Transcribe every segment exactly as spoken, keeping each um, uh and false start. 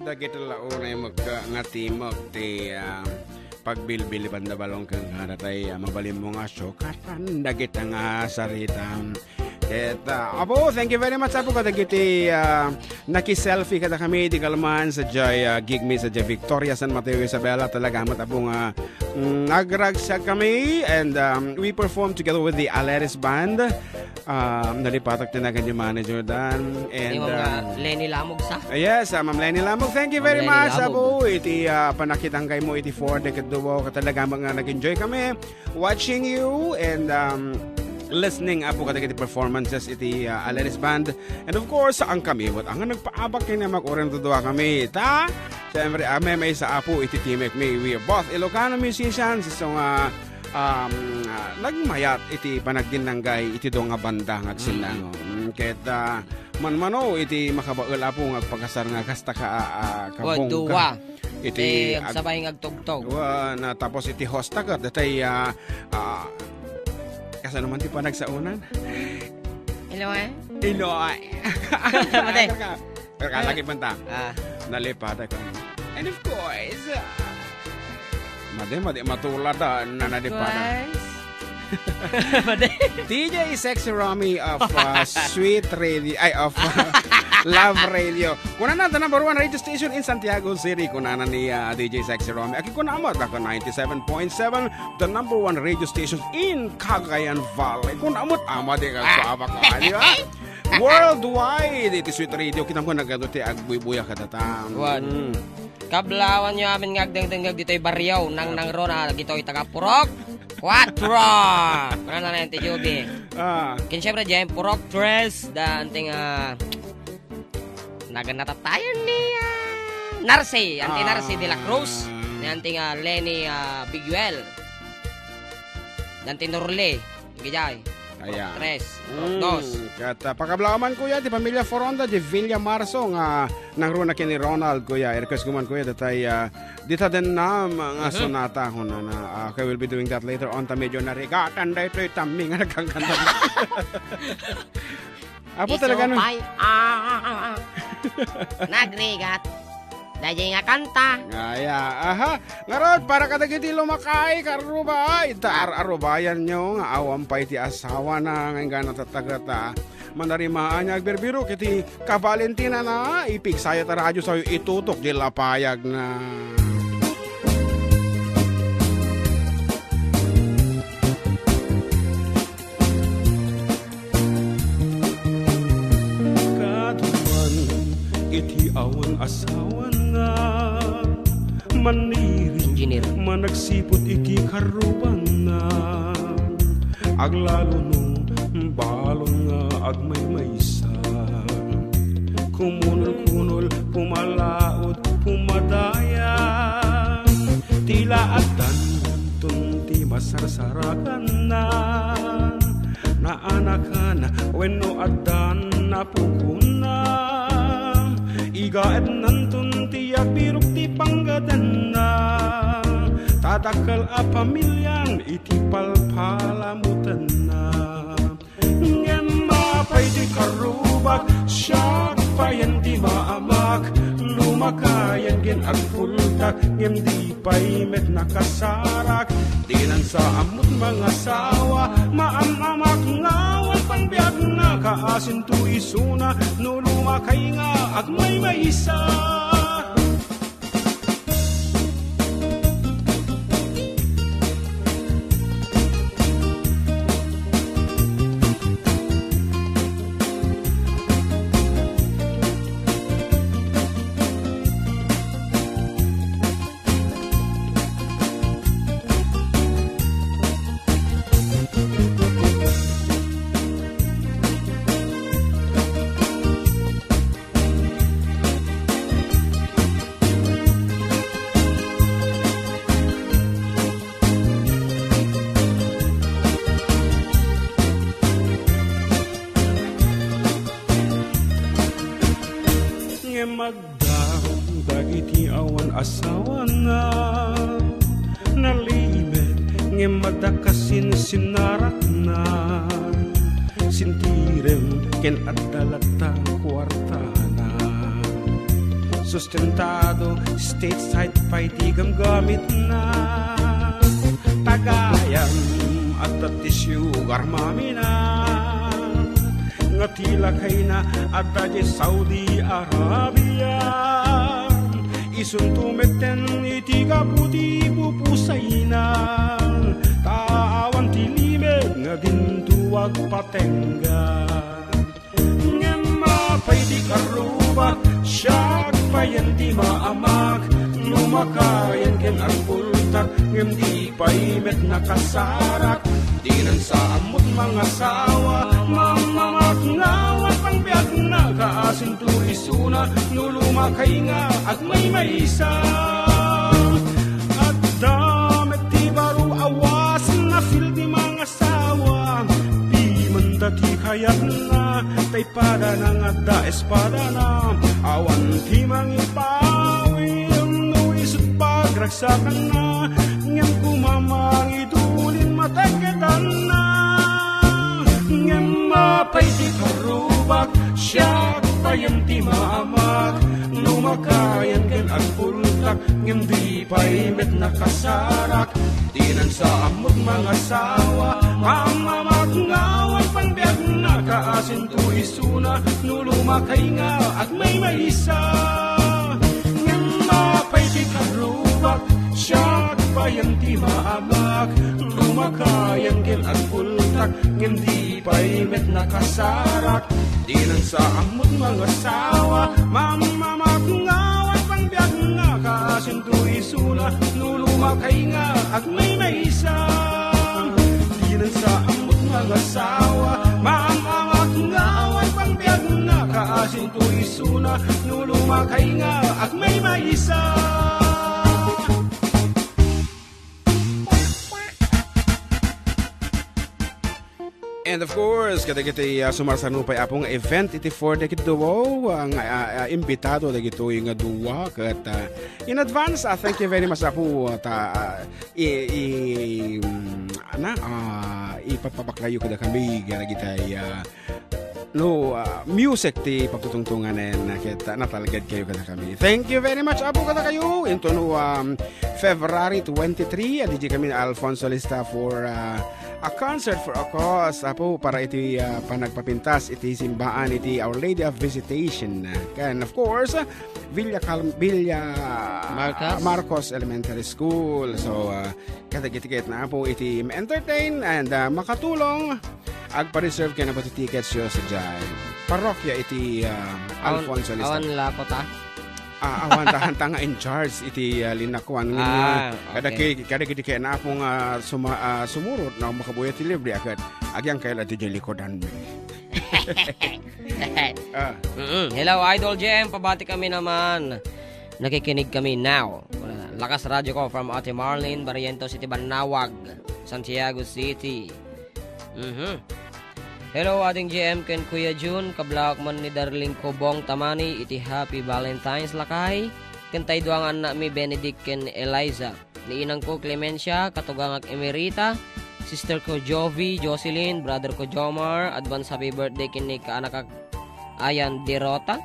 Dagiti launay mekka nga timek ti, ah, pagbilbil banda balong ken kada tay, ah, mabalinmo nga sukatan dagita nga sarita. Ket, ah, apo, thank you very much, apo, kadagiti, ah, naki-selfie kadakami di kalman sadiay, ah, gig mi sadiay Victoria, San Mateo, Isabela. Talaga met, apo, nga, mm, nagragsak kami and, um, we performed together with the Aleris Band. Um, nalipatak ti nagan ni Manager Dan and, Ni Ma'am nga um, Lenny Lamog sa? Ah, yes, ah, Ma'am Lenny Lamog. Thank you Ma'am very Lenny much, Lamog. Apo, iti, ah, panakitanggay mo iti four decade duo. Katalaga nga nag-enjoy kami watching you and, um, listening, apo, kadagiti performances iti, ah, Aleris Band. And of course, saan kami? What ang nagpaabak kay na makuren dudua kami. Ta? Siyempre, ah, may, may isa, apo, iti timek mi. We are both Ilocano musicians. So nga, um, ah, nagmayat iti panagdinnanggay iti dua nga banda nga agsinnango. Mm. Mm, ket, ah, manmano iti makabael, apo, nga agpakasar nga kasta ka, ah, ah, Wa, kabongga. Dua. Iti Ti ag-, agsabay nga agtugtog. Wa, na, tapos iti hosta ket, datay, ah, ah, kasano man ti panagsaonan? Hello, eh? Hello, eh. Mate. Pero kalagip man ta. Ah. Nalipatak ko. And of course, uh, madi, madi, matulad, ah, na nalipatak. Of course. Madi. D J Sexy Romy of, uh, Sweet Radio, ay, of, uh, Love Radio. Kunana, the number one radio station in Santiago City. Kunana ni, uh, D J Sexy Romy. Aki kunama, daka ninety-seven point seven, the number one radio station in Cagayan Valley. Kunamot, ama, di ka, ah, sabak ka, di ba? Worldwide, iti Sweet Radio, kita mo nagado ti agbuybuya kadata. Wan. Mm. Kablawan yo amin nga agdengdengngeg ditoy barrio, nang, nang rona, ditoy taga Purok Cuatro. Wala na rin ti Juby. Ah. Ken siyempre, diyan Purok Tres, dan ting, ah, nagan natatayan ni, ah, Narce, Auntie Narce de la Cruz, Ah. ni Auntie nga Lenny, ah, Biguel, ni Auntie Norle. Gijay. Ayan. Tres. Mm, dos. Ket, ah, pakablaman, kuya, ti pamilya Foronda, di Villa Marso, nga nangruna ken ni Ronald, kuya. I-request ko man, kuya, datay, ah, dita den nam nga Mhm. sonata, hunana. Ah, okay, we'll be doing that later on. Ta medyo narigatan daytoy tammi nga nagkankanta. Apo, talaga, no? Isupay, ah, ah, ah, ah. Nagrigat. Dayjay nga kanta. Aya, aha. Ngarud, para kadagiti lumakay, karruba, ita ar-arubayan nyo nga awan pay ti asawa na, nga inggana tattagata. Manarimaan nga agbirbirok iti ka-Valentina na, ipigsaya ta radyo sayo itutok di lapayag na. Kaduman iti awan asawana, manirit, Engineer. Managsipud iti karrubanna. Aglalo no balon nga agmaymaysa. Kumunol-kunol, pumalaot, pumadaya. Ti la addanton ti masarsarakanna. Naanakan wenno addan napukonna. Igaetnanton ti agbirok ti panggadanna. Ta dakkel a pamilian iti palpalamutanna. Ngem mapay ti karrubak, siak payen ti maamak, lumakayen ken agpultak, ngem di pay met nakasarak. Dinan sa ammot mangasawa, maam-amak nga awan pangbiagna, kaasinto isuna, no lumakay nga agmaymaysa. Ngem adda dagiti awan asawana, nalimed ngem adda kasinsinnaratna. Sintirem ken adda latta kuartana. Sustentado, stateside pay ti gamgamitna. Tagayam, adda ti sugar mami-na. Nga ti lakayna, adda di Saudi Arabia. Isunto metten iti gapu ti pupusayna. Ta awan ti limed nga dinto agpatengga. Ngem apay ti karrubak, siak payen ti maamak, lumakayan ken agpultak, ngem di pay met nakasarak. Dinan sa ammot mangasawa, mamamak nga awan pangbiagna, kaasinto isuna, no lumakay nga agmaymaysa. Adda met ti baro a was, nafil ti mangasawa, pimanda ti kayatna, tay padana nga adda espadana, awan ti mangipawil no isut' pagragsakanna, ngem koma mangidulin matekketanna. Ngem apay ti karrubak, siak payen ti maamak, lumakayan ken agpultak, ngem di pay met nakasarak. Dinan sa ammot mangasawa, mamamak nga awan pangbiagna, kaasinto isuna, no lumakay nga agmaymaysa. Ngem apay ti karrubak, siak payen ti maamak, lumakayan ken agpultak, ngem di pay met nakasarak. Dinan sa ammot mangasawa, mamamak nga awan pangbiagna, kaasinto isuna, no lumakay nga agmaymaysa. Dinan sa ammot mangasawa, mamamak nga awan pangbiagna, kaasinto isuna, no lumakay nga agmaymaysa. And of course, kadagiti, ah, sumarsarno pay, Apo, nga event iti Four Decade Duo, ah, nga, ah, ah, imbitado dagitoy nga duo ket, ah, in advance, ah, thank you very much, Apo, ta, ah, i-, i-, mm, ana, ah, ipapabaklayyo kadakami kadagiti, ah, no, ah, music ti pagtutungtunganen, ah, ket, ah, natalgedkayo kadakami. Thank you very much, Apo, kadakayo. Into no, um, February twenty-three, adda kami ni Alfonso Lista for, ah, a concert for a cause, Apo, para iti, ah, panagpapintas iti simbaan iti Our Lady of Visitation. And of course, Villa Cal-, Villa Marcos? Marcos Elementary School. So, ah, kadagiti ket na, Apo, iti ma-entertain and, ah, makatulong agpa-reserve ken about tickets yo sadiay parokya iti, ah, Awan, Alfonso Lista. Awan lapot, ah. Ah, awan ta, ta nga in charge iti, ah, linakuan. Ngem, ah, ah, kada okay. Ki-, kadagiti ket na, Apo, nga suma-, ah, sumurot, no, makabuya ti libre, a ket agyangkayo la ti likodanmi. Ah. Mm-mm. Hello, Idol J M. Pabati kami naman. Nakikinig kami now. Lakas Radyo ko from Ate Marlene Barrientos iti Bannawag, Santiago City. Mhm. Hello, Ading J M ken Kuya Jun. Kablak man ni Darling Kobong Tamani iti Happy Valentine's, lakay. Ken tay dua nga annakmi, Benedict ken Eliza. Ni inangko Clemencia, katugangak Emerita, sister ko Jovi, Jocelyn, brother ko Jomar, advance happy birthday ken ni kaanakak Ayan Derota.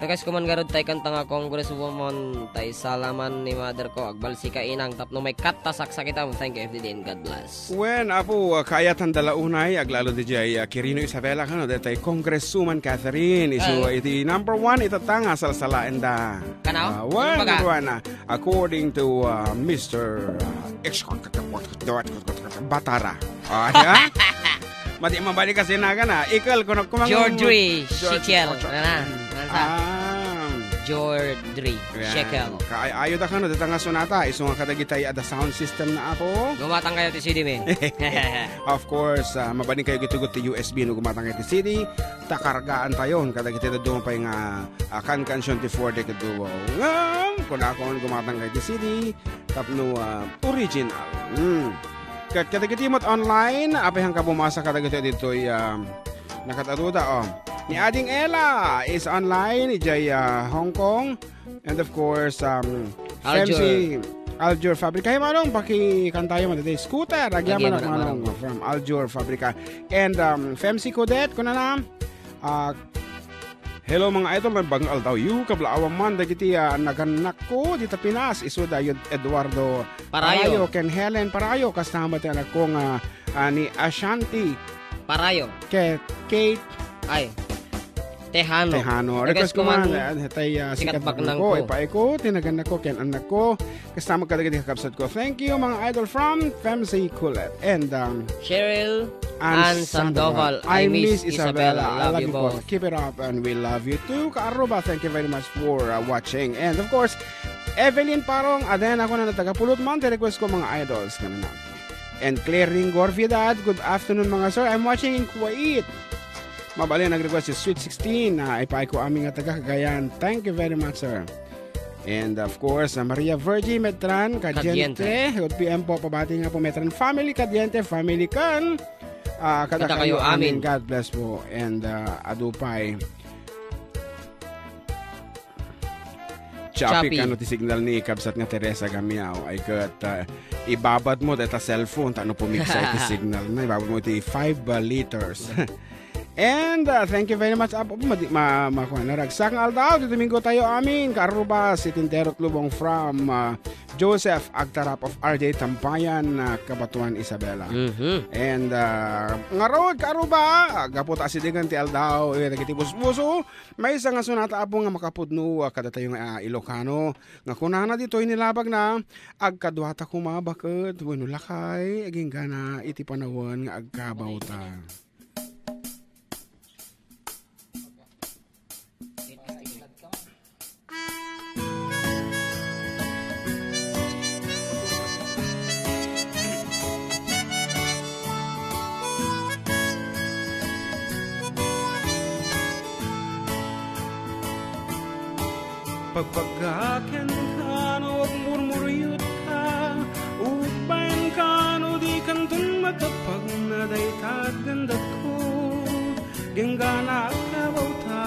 Request ko man garud tay kanta nga Congresswoman, tay salaman ni mother ko. Agbalsika inang tapno may katta saksakitam. Thank you, F D D, and God bless. Wen, Apo, ah, kaayatan da la unay, aglalo di jay, ah, Quirino Isabela, kano, detay Congresswoman Catherine. Isu, ah, iti number one, itatta nga salsalaenda. Kanaw? Ah, wen, number one, ah, according to, ah, Mister, ah, Batara. Ah, ya? Madi mabalik kasi na ka na. Ikal, kuno, kumang George Ray Shekel. Ano na? Ano sa? Ah. George Ray Shekel. Kaay-ayo da kano, dita nga sonata. Isu nga kadagitay ada sound system na, Apo. Gumatang kayo ti C D, me. Of course, ah, mabalin kayo gitugot ti U S B no gumatang kayo ti C D. Takargaan tayo. Kadagitay da dumapay nga, ah, kankansion ti Four Decade Duo. Ngam, kunakon gumatang kayo ti C D. Tapno, ah, original. Hmm. Ket kadagiti met online, apay, haanka bumasa kadagiti ditoy, ah, nakataduda, oh. Ni Ading Ella is online, ijay, ah, Hong Kong. And of course, um, Aljur. Femsi, Aljur Fabrica. Hey, Manong, pakikantayo mo today. Scooter, agyaman, agyaman, Manong, Manong, from Aljur Fabrica. And, um, Femsi Codet, kunana, ah, Hello, mga idol, naimbag nga aldaw yo. Kablaawam man dagiti, ah, nagannakko dita Pinas, isu da Yud-, Eduardo Parayo. Parayo ken Helen Parayo, kasta met ti annakko nga, ah, ni Ashanti Parayo. Ket Kate Ay. Tejano. Tejano. Request ko man, ah, tay, ah, sikat baknangko. Ipaay ko ti nagannakko ken annakko. Kasta met kadagiti kakabsatko. Thank you, mga idol, from Femsi Kulet and, um, Cheryl Ann Ann Sandoval. Sandoval. I miss Isabela. I love you both. Keep it up and we love you too. Kaaruba, thank you very much for, uh, watching. And of course, Evelyn Parong, aden ako na nagtagapulot man, ti request ko, mga idols, kanana. And Claire Ringor Vidad, good afternoon, mga sir. I'm watching in Kuwait. Mabalin nag-request si Sweet sixteen. Ah, ipaay ko amin nga taga Cagayan. Thank you very much, sir. And of course, ah, Maria Virgie Metran, Cadiente. Cadiente. Good P M po, pabati nga po, Metran family, Cadiente family kan. Ah, kada Kada kayo, kayo, amin. Amin. God bless po. And, ah, adu pay. Choppy. Choppy kano ti signal ni kabsat nga Teresa Gamiao. Ay ket, ah, ibabad mo deta cellphone, ta no pumigsa iti signal na, ibabad mo iti five, ah, liters. And, uh, thank you very much. Apo, madi-, ma-, ma-, kuwan, naragsak nga aldaw, ti Domingo tayo amin. Kaarubas, iti entero ti lubong from, uh, Joseph Agtarap of R J Tampayan, uh, Cabatuan, Isabela. Mhm. And, uh, ngarud, kaaruba, uh, gapu ta asidegen ti aldaw, eh, dagiti busbuso, maysa nga sunata, Apo, nga makapudno, uh, kadatayo nga, uh, Ilocano, nga kunana ditoy nilabagna, agkaduata koma baket, wenno lakay, agingga iti panawen nga agkabawta. Pagpagka kenka no agmurmuriot ka, upbaen ka no di kanton makapagna dayta aggandatko, genggana agkabawta.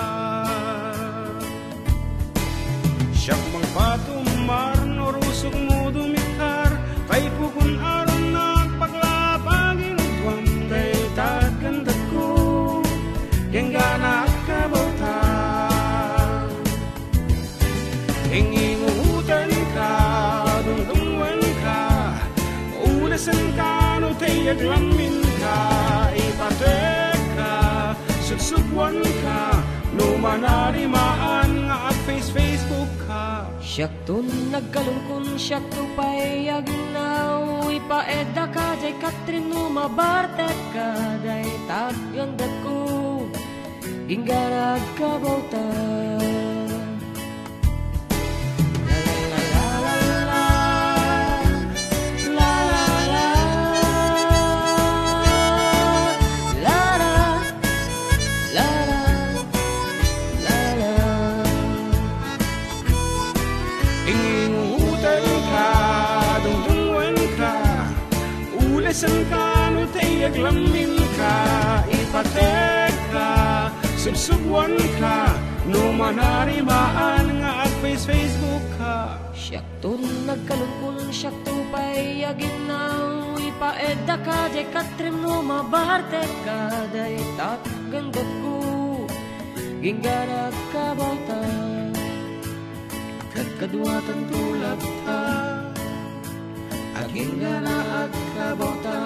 Siak mangpatumar no rusokmo dumikar, tay pugon aron agpaklap aginuduam dayta aggandatko, genggana agkabawta. Ingingutenka, dungdungngoenka, ulesenka no tay aglamminka, ipatekka, suksukwanka, no manarimaan nga ag-face-Facebook ka. Siakton nagkalungkon, siakto pay aginaw, ipaedaka jay Katrin no mabartekka, dayta aggandatko. Inggarag kabawta. La, la, la, la, la, la. La, la, la, la, la, la, la, la. Ingingutenka, dungdungngoenka, ulesenka no tay aglamminka, ipatekka, subsubwanka, no manarimaan nga ag-face-Facebook ka. Siakton nagkalungkon, siakto pay aginaw, ipaeddaka jay Katrin no mabartekka, dayta aggandatko, inggarag kabawta. Ket kaduatanto latta, aginggana agkabawta,